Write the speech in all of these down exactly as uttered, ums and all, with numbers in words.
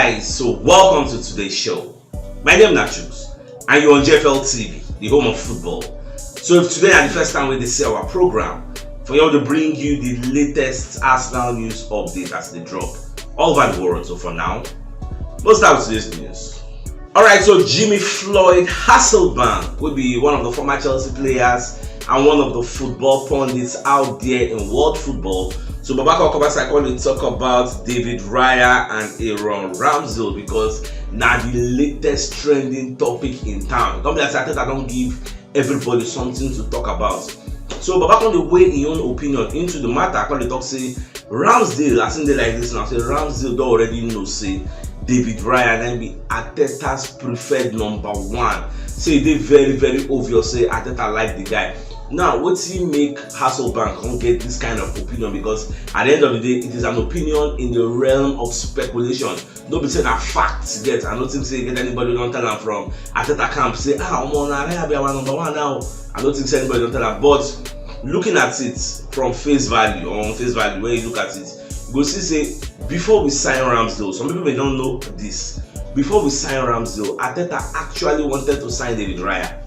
Guys, so welcome to today's show. My name na Chuks, and you're on J F L T V, the home of football. So if today na the first time wey you dey see our program, for here we dey bring you the latest Arsenal news update as e dey drop all over the world. So for now, let's start with today's news. Alright, so Jimmy Floyd Hasselbaink, wey be one of the former Chelsea players and one of the football pundits out there in world football. So Baba come come outside come dey talk about David Raya and Aaron Ramsdale, because na the latest trending topic in town. E come be like say Arteta don give everybody something to talk about. So Baba come dey weigh im own opinion into the matter, come dey talk say Ramsdale, as im dey like this now, say Ramsdale don already know say David Raya na be Arteta's preferred number one. Say e dey very, very obvious say Arteta like the guy. Now, wetin make Hasselbaink come get this kind of opinion? Because at the end of the day, it is an opinion in the realm of speculation. No be say na fact e get. I no think say e get anybody wey don tell am from Arteta camp say, "Ah, omo, na Raya be our number one now." I no think say anybody don tell am. But looking at it from face value, on face value, when you look at it, you go see say before we sign Ramsdale, some people may not know this. Before we sign Ramsdale, Arteta actually wanted to sign David Raya,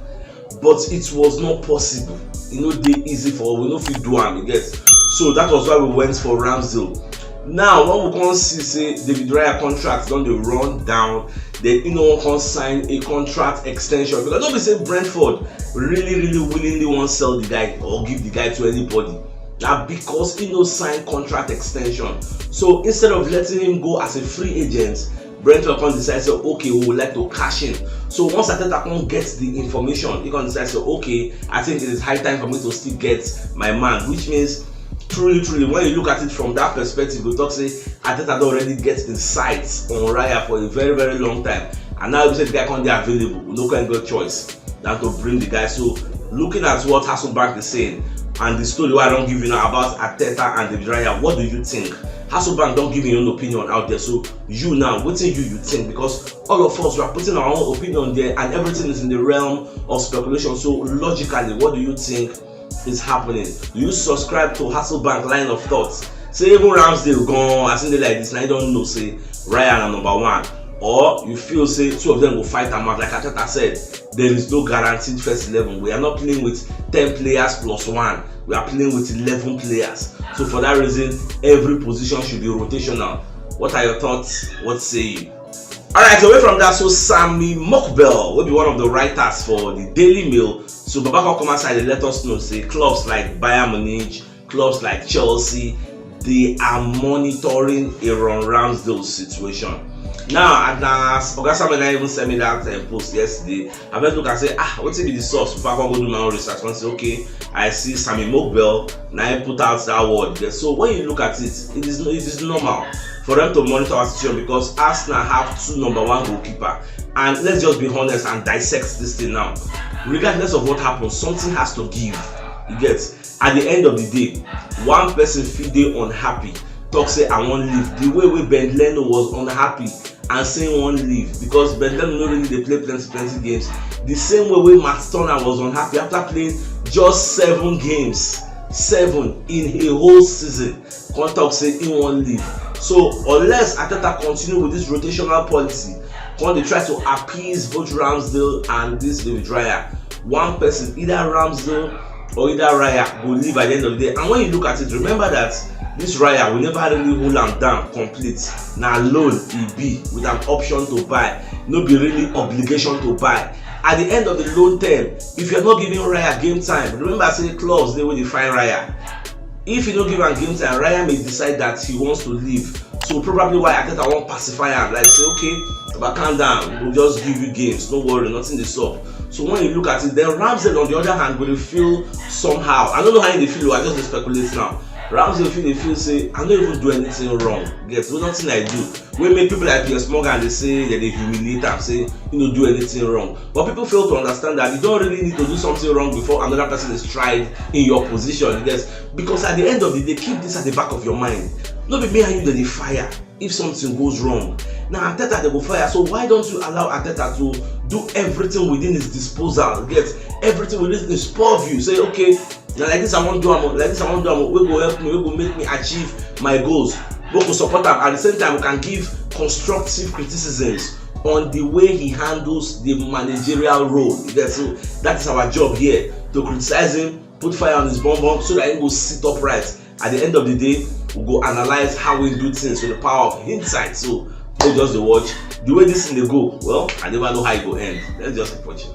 but it was not possible. E no dey easy for us, we no fit do am, you get. So that was why we went for Ramsdale. Now, when we come see say David Raya contract don dey run down, then e no wan come sign a contract extension, because no be say Brentford really, really willingly wan sell the guy or give the guy to anybody. Na because e no sign contract extension. So instead of letting him go as a free agent, Brentford come decide say, "Okay, we would like to cash in." So once Arteta come get the information, e come decide say, "Okay, I think it is high time for me to still get my man," which means, truly, truly, when you look at it from that perspective, you go talk say Arteta don already get im sights on Raya for a very, very long time, and now e be say the guy come dey available, we no come get choice than to bring the guy. So looking at what Hasselbaink is saying and the story wey I don give you now about Arteta and David Raya, what do you think? Hasselbaink don give im own opinion out there. So you now, wetin you, you think? Because all of us, we are putting our own opinion there, and everything is in the realm of speculation. So logically, what do you think is happening? Do you subscribe to Hasselbaink line of thoughts? Say even Ramsdale gone, as im dey like this, na e don know say Raya na number one. Or you feel say two of them go fight am out? Like Arteta said, there is no guaranteed first eleven. We are not playing with ten players plus one. We are playing with eleven players. So for that reason, every position should be rotational. What are your thoughts? What say you? Alright, away from that, so Sammy Mokbel, wey be one of the writers for the Daily Mail, so Baba come come outside dey let us know say clubs like Bayern Munich, clubs like Chelsea, they are monitoring Aaron Ramsdale's situation. Now, and as Oga Samuel na even send me that uh, post yesterday, I first look and say, "Ah, wetin be the source?" Before I come go do my own research, I say, "Okay, I see Sammy Mokbel na im put out that word there." So when you look at it, it is, it is normal for them to monitor our situation, because Arsenal have two number one goalkeeper. And let's just be honest and dissect this thing now. Regardless of what happens, something has to give. You get? At the end of the day, one person fit dey unhappy, talk say, "I wan leave." The way wey Bernd Leno was unhappy and say he wan leave because Bernd Leno no really dey play plenty, plenty games, the same way wey Matt Turner was unhappy after playing just seven games, seven in a whole season, come talk say he wan leave. So unless Arteta continue with this rotational policy, come dey try to appease both Ramsdale and this David Raya, one person, either Ramsdale or either Raya, go leave at the end of the day. And when you look at it, remember that this Raya, we never really hold am down complete. Na loan e be with an option to buy, no be really obligation to buy. At the end of the loan term, if you're not giving Raya game time, remember say clubs dey wey dey find Raya. If you no give am game time, Raya may decide that he wants to leave. So probably why Arteta wan pacify am, like say, "Okay, Baba, calm down, we'll just give you games, no worry, nothing dey sup." So when you look at it, then Ramsdale on the other hand go dey feel somehow. I no know how he dey feel o, I just dey speculate now. Ramsdale fit dey feel say, "I no even do anything wrong, get, no nothing I do wey make people like Piers Morgan dey say dem dey humiliate am, say he no do anything wrong." But people fail to understand that you don't really need to do something wrong before another person is tried in your position, you get? Because at the end of the day, keep this at the back of your mind. No be me and you dem dey fire if something goes wrong. Na Arteta dem go fire. So why don't you allow Arteta to do everything within his disposal, get, everything within his purview? Say, "Okay, na like this I wan do am o, like this I wan do am o, wey go help me, wey go make me achieve my goals." We go support am. At the same time, we can give constructive criticisms on the way he handles the managerial role. You get? So that is our job here, to criticize him, put fire on his bum bum, so that he go sit upright. At the end of the day, we go analyze how he do things with the power of hindsight. So we just dey watch the way this thing dey go. Well, I never know how e go end. Let's just keep watching.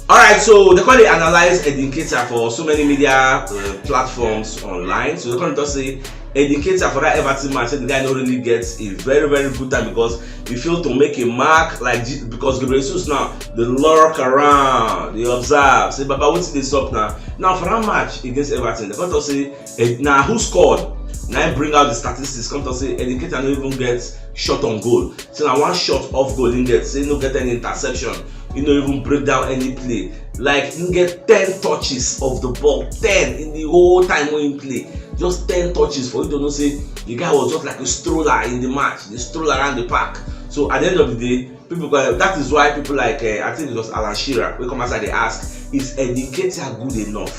All right, so they come dey analyze Eddie Nketiah for so many media uh, platforms online. So they come talk say Eddie Nketiah for that Everton match, say the guy no really get a very, very good time because he failed to make a mark. Like, because Gabriel Jesus now, they lurk around, they observe, say, "Baba, wetin dey sup now?" Now, for that match against Everton, they come talk say, eh, now who scored? Now he bring out the statistics, come talk say Eddie Nketiah no even get shot on goal. Say na one shot off goal he get, say he no get any interception, he no even break down any play. Like, he get ten touches of the ball, ten in the whole time wey he play. Just ten touches for you to know say the guy was just like a stroller in the match, dey stroll around the park. So at the end of the day, people go, that is why people like, uh, I think it was Alan Shearer, wey come outside dey ask, "Is Eddie Nketiah good enough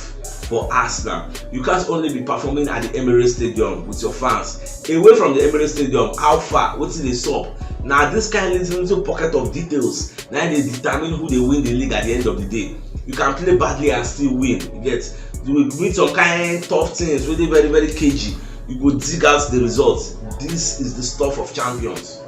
for Arsenal?" You can't only be performing at the Emirates Stadium with your fans. Away from the Emirates Stadium, how far? Wetin dey sup? Na this kind little, little pocket of details na dey determine who dey win the league at the end of the day. You can play badly and still win. You get? You will meet some kind tough things wey dey very, very cagey. You go dig out the results. This is the stuff of champions.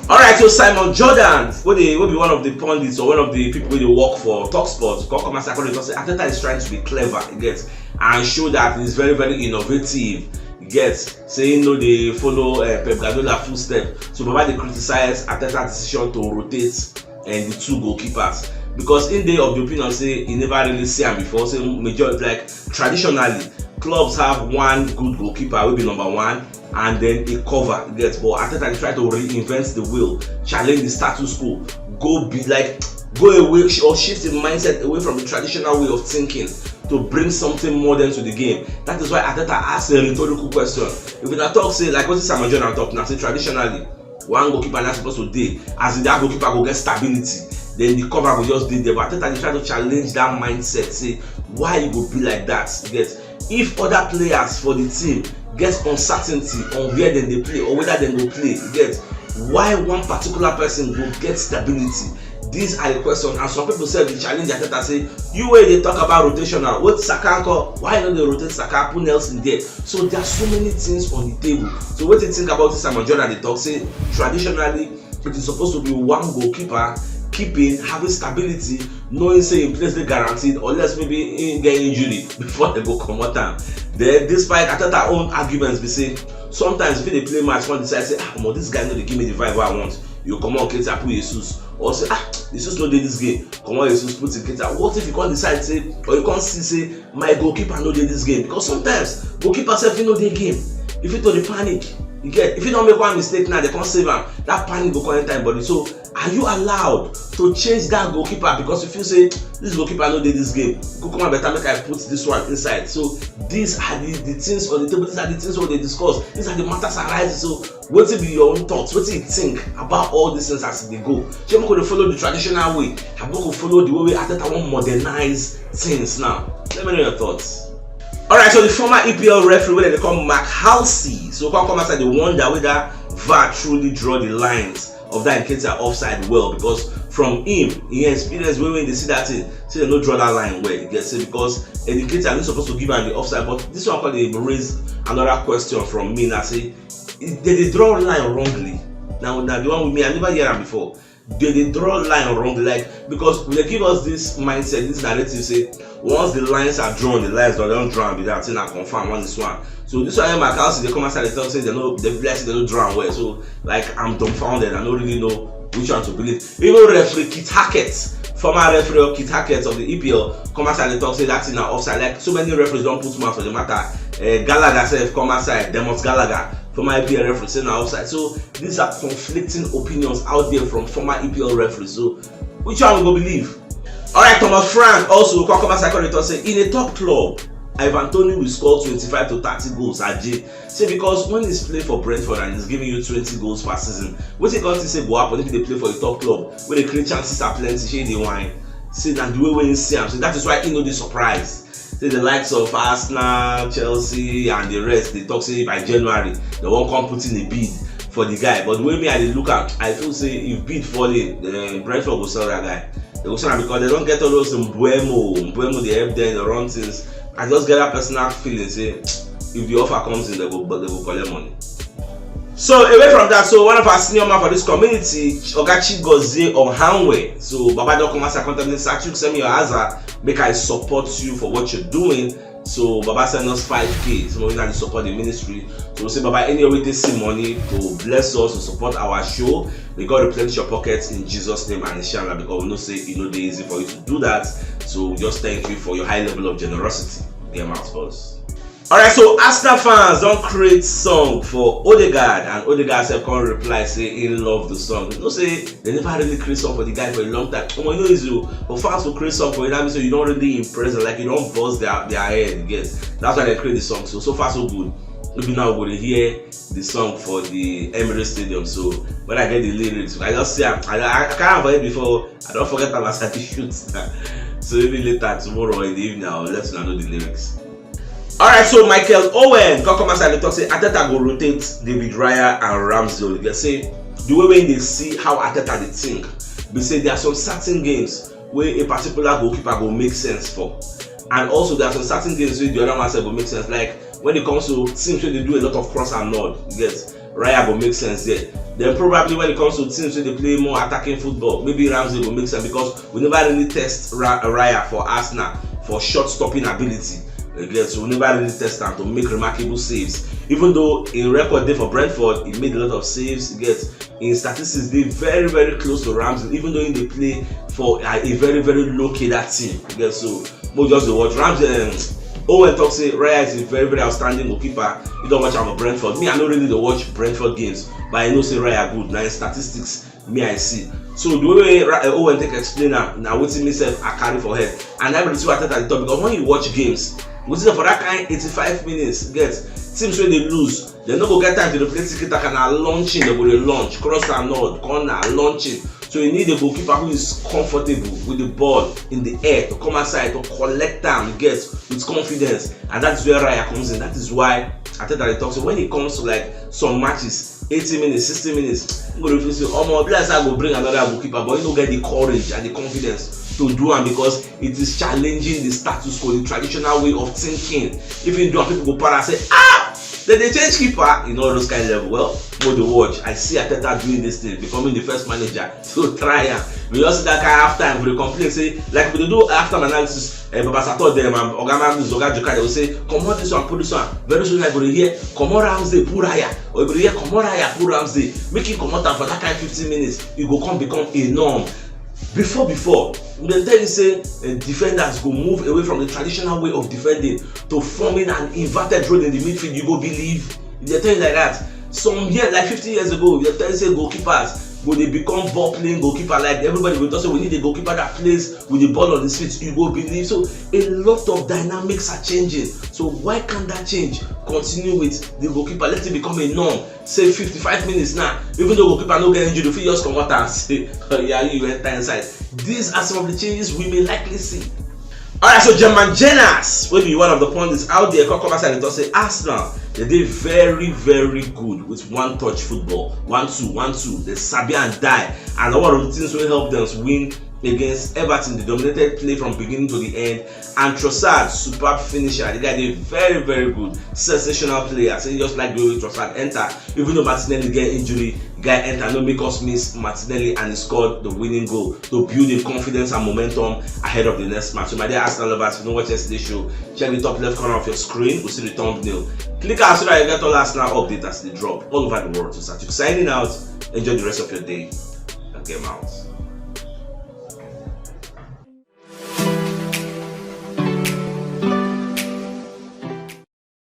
All right, so Simon Jordan, wey dey, wey be one of the pundits or one of the people wey dey work for Talksport, come come outside come dey talk say Arteta is trying to be clever, you get, and show that he's very, very innovative, you get, say he no dey follow uh, Pep Guardiola footstep. So Baba dey criticize Arteta decision to rotate and the two goalkeepers, because he dey of the opinion say he never really see am before. Say majority, like, traditionally, clubs have one good goalkeeper wey be number one, and then a cover, you get. But Arteta dey try to reinvent the wheel, challenge the status quo, go be like, go away or shift the mindset away from the traditional way of thinking to bring something modern to the game. That is why Arteta ask a rhetorical question. If una talk say, like wetin Samuel Jordan talk now, say traditionally one goalkeeper na suppose to dey, as in that goalkeeper go get stability, then the cover go just dey there. But Arteta dey try to challenge that mindset, say why e go be like that. You get? If other players for the team get uncertainty on where dem dey play or whether dem go play, you get, why one particular person go get stability? These are the questions, and some people sef dey challenge Arteta say, "You wey dey talk about rotational, wetin Saka nko? Why you no dey rotate Saka, put Nelson there?" So there are so many things on the table. So wetin you think about this Simon Jordan dey talk say traditionally it is supposed to be one goalkeeper keeping, having stability, knowing say him place dey guaranteed, unless maybe he get injury before dem go comot am. Then, despite Arteta own arguments be say sometimes if you dey play match, come decide say, "Ah, omo, this guy no dey give me the vibe wey I want," you comot Nketiah, put Jesus, or say, "Ah, Jesus no dey this game," comot Jesus, put Nketiah. What if you come decide say, or you come see say, "My goalkeeper no dey this game"? Because sometimes goalkeeper sef fit no dey game. If you to dey panic, you get, if you don make one mistake now, dem come save am, that panic go come enter him body. So are you allowed to change that goalkeeper because you feel say, "This goalkeeper no dey this game, go come on, better make I put this one inside"? So these are the, the things on the table. These are the things wey dey discuss. These are the matters arising. So wetin be your own thoughts? Wetin you think about all these things as e dey go? Shey make we dey follow the traditional way, abi make we follow the way wey Arteta wan modernize things now? Let me know your thoughts. All right, so the former E P L referee wey dem dey call Mark Halsey, so come come outside dey wonder whether V A R truly draw the lines of that Nketiah offside well, because from him, him experience, wey wey dey see that thing, say dem no draw that line well. You get? Say because Nketiah no suppose to give am the offside, but this one come dey raise another question from me now, say dem dey draw line wrongly. Now, na the one with me, I never hear am before. Dem dey draw line wrongly, like, because dem give us this mindset, this narrative, say once the lines are drawn, the lines don, don draw am be that, say na confirm, one is one. So this one, Mark Halsey dey come outside dey talk say dem no, dem be like say dem no draw am well. So, like, I'm dumbfounded. I no really know which one to believe. Even referee Keith Hackett, former referee of Keith Hackett of the E P L, come outside dey talk say that thing na offside. Like, so many referees don put mouth for the matter. Uh, Gallagher sef come outside, Dermot Gallagher, former E P L referee, say na offside. So these are conflicting opinions out there from former E P L referees. So which one we go believe? All right, Thomas Frank also come come outside come dey talk say in a top club, Ivan Toney will score twenty-five to thirty goals a day. Say because when he's playing for Brentford and he's giving you twenty goals per season, wetin you come think say go happen if you dey play for a top club wey dey create chances are plenty, shey you dey whine? Say na the way wey he see am, so that is why he no dey surprised. Say the likes of Arsenal, Chelsea, and the rest, they talk say by January they wan come put in a bid for the guy. But the way me I dey look am, I feel say if bid fall in, then Brentford go sell that guy. They go sell am because they don get all those Mbeumo. Mbeumo dey help them, dey run things. I just get that personal feeling say if the offer comes in, they go, they go collect money. So away from that, so one of our senior man for this community, Oga Chigozie Ohanwe. So Baba don come as I contact me, Sir Chuks, send me your aza, make I support you for what you're doing. So Baba send us five K. So we need to support the ministry. So we say, Baba, any way they see money to bless us, to support our show, may God replenish your pockets in Jesus' name and inshallah, because we know say e no dey easy for you to do that. So we just thank you for your high level of generosity. Get mouth for us. Alright, so Arsenal fans don create song for Odegaard, and Odegaard sef come reply say he love the song. You know say they never really create song for the guy for a long time. Omo, you know easy o. For fans to create song for you, that means say you don really impress them, like you don buzz their, their head, you get. That's why they create the song. So, so far so good. Maybe now we go dey hear the song for the Emirates Stadium. So when I get the lyrics, I just see am. I, I, I can't have it before. I don forget am as I dey shoot. So maybe later tomorrow in the evening, I'll let you know the lyrics. Alright, so Michael Owen come come outside dey talk say Arteta go rotate David Raya and Ramsdale. They say the way wey they see how Arteta dey think, be say there are some certain games where a particular goalkeeper go make sense for, and also there are some certain games where the other one sef go make sense. Like when it comes to teams where they do a lot of cross and nod, you get, Raya go make sense there. Then probably when it comes to teams where they play more attacking football, maybe Ramsdale go make sense because we never really test Ra- Raya for Arsenal for shot stopping ability. Again, so we never really test am to make remarkable saves. Even though in record dey for Brentford, he made a lot of saves. He get in statistics dey very very close to Ramsdale, even though he dey play for a, a very very low cadre team. Again, so mo just dey watch Ramsdale. Um, Owen talk say Raya is a very very outstanding goalkeeper. You don watch am for Brentford. Me, I no really dey watch Brentford games, but I know say Raya good. Na him statistics me I see. So the way wey Ra- uh, Owen take explain am, na wetin me sef I carry for head. And I really see what Arteta dey talk, because when you watch games, wetin dey for that kind eighty-five minutes, get, teams wey dey lose, they no go get time to dey play tiki taka. Na launching they go dey launch, cross and nod, corner, launching. So you need a goalkeeper who is comfortable with the ball in the air to come outside to collect am, get, with confidence, and that is where Raya comes in. That is why Arteta dey talk. So when it comes to like some matches, eighty minutes, sixty minutes, you go dey feel say, omo, be like say I go bring another goalkeeper, but you no get the courage and the confidence to do am because it is challenging the status quo, the traditional way of thinking. If you do am, people go para say, ah, dem dey change keeper. You know, all those kind of level. Well, mo dey watch. I see Arteta doing this thing, becoming the first manager. So try am. We just see that kind of half time. We dey complain say, like we dey do half time analysis. Eh, Baba Sato dem and Oga Magnus, Oga Joka, they will say, comot this one, put this one. Very soon I go dey hear, comot Ramsdale, put Raya. Or you go dey hear, comot Raya, put Ramsdale. Make him comot am for that kind fifteen minutes. E go come become a norm. Before, before, dem tell you say uh, defenders go move away from the traditional way of defending to forming an inverted role in the midfield. You go believe? If they tell you like that, some year, like fifty years ago, if they tell you say goalkeepers go dey become ball playing goalkeeper, like everybody go talk say we need a goalkeeper that plays with the ball on his feet. You go believe? So a lot of dynamics are changing. So why can't that change continue with the goalkeeper? Let it become a norm. Say fifty-five minutes now, even though goalkeeper no get injury, fit just comot and say, oh yeah, you enter inside. These are some of the changes we may likely see. Alright, so German Jenas, wey be one of the pundits out there, come come outside and talk say Arsenal, they dey very very good with one touch football, one two, one two. They sabi and die, and na one of the things wey help them win against Everton. They dominated play from beginning to the end, and Trossard, superb finisher. The guy dey very very good, sensational player. Say just like the way Trossard enter, even though Martinelli get injury, guy enter, no make us miss Martinelli, and he scored the winning goal to build the confidence and momentum ahead of the next match. So my dear Arsenal lovers, if you no watch yesterday show, check the top left corner of your screen. We see the thumbnail. Click am so that you get all Arsenal update as they drop all over the world. So Sir Chuks signing out. Enjoy the rest of your day and game out.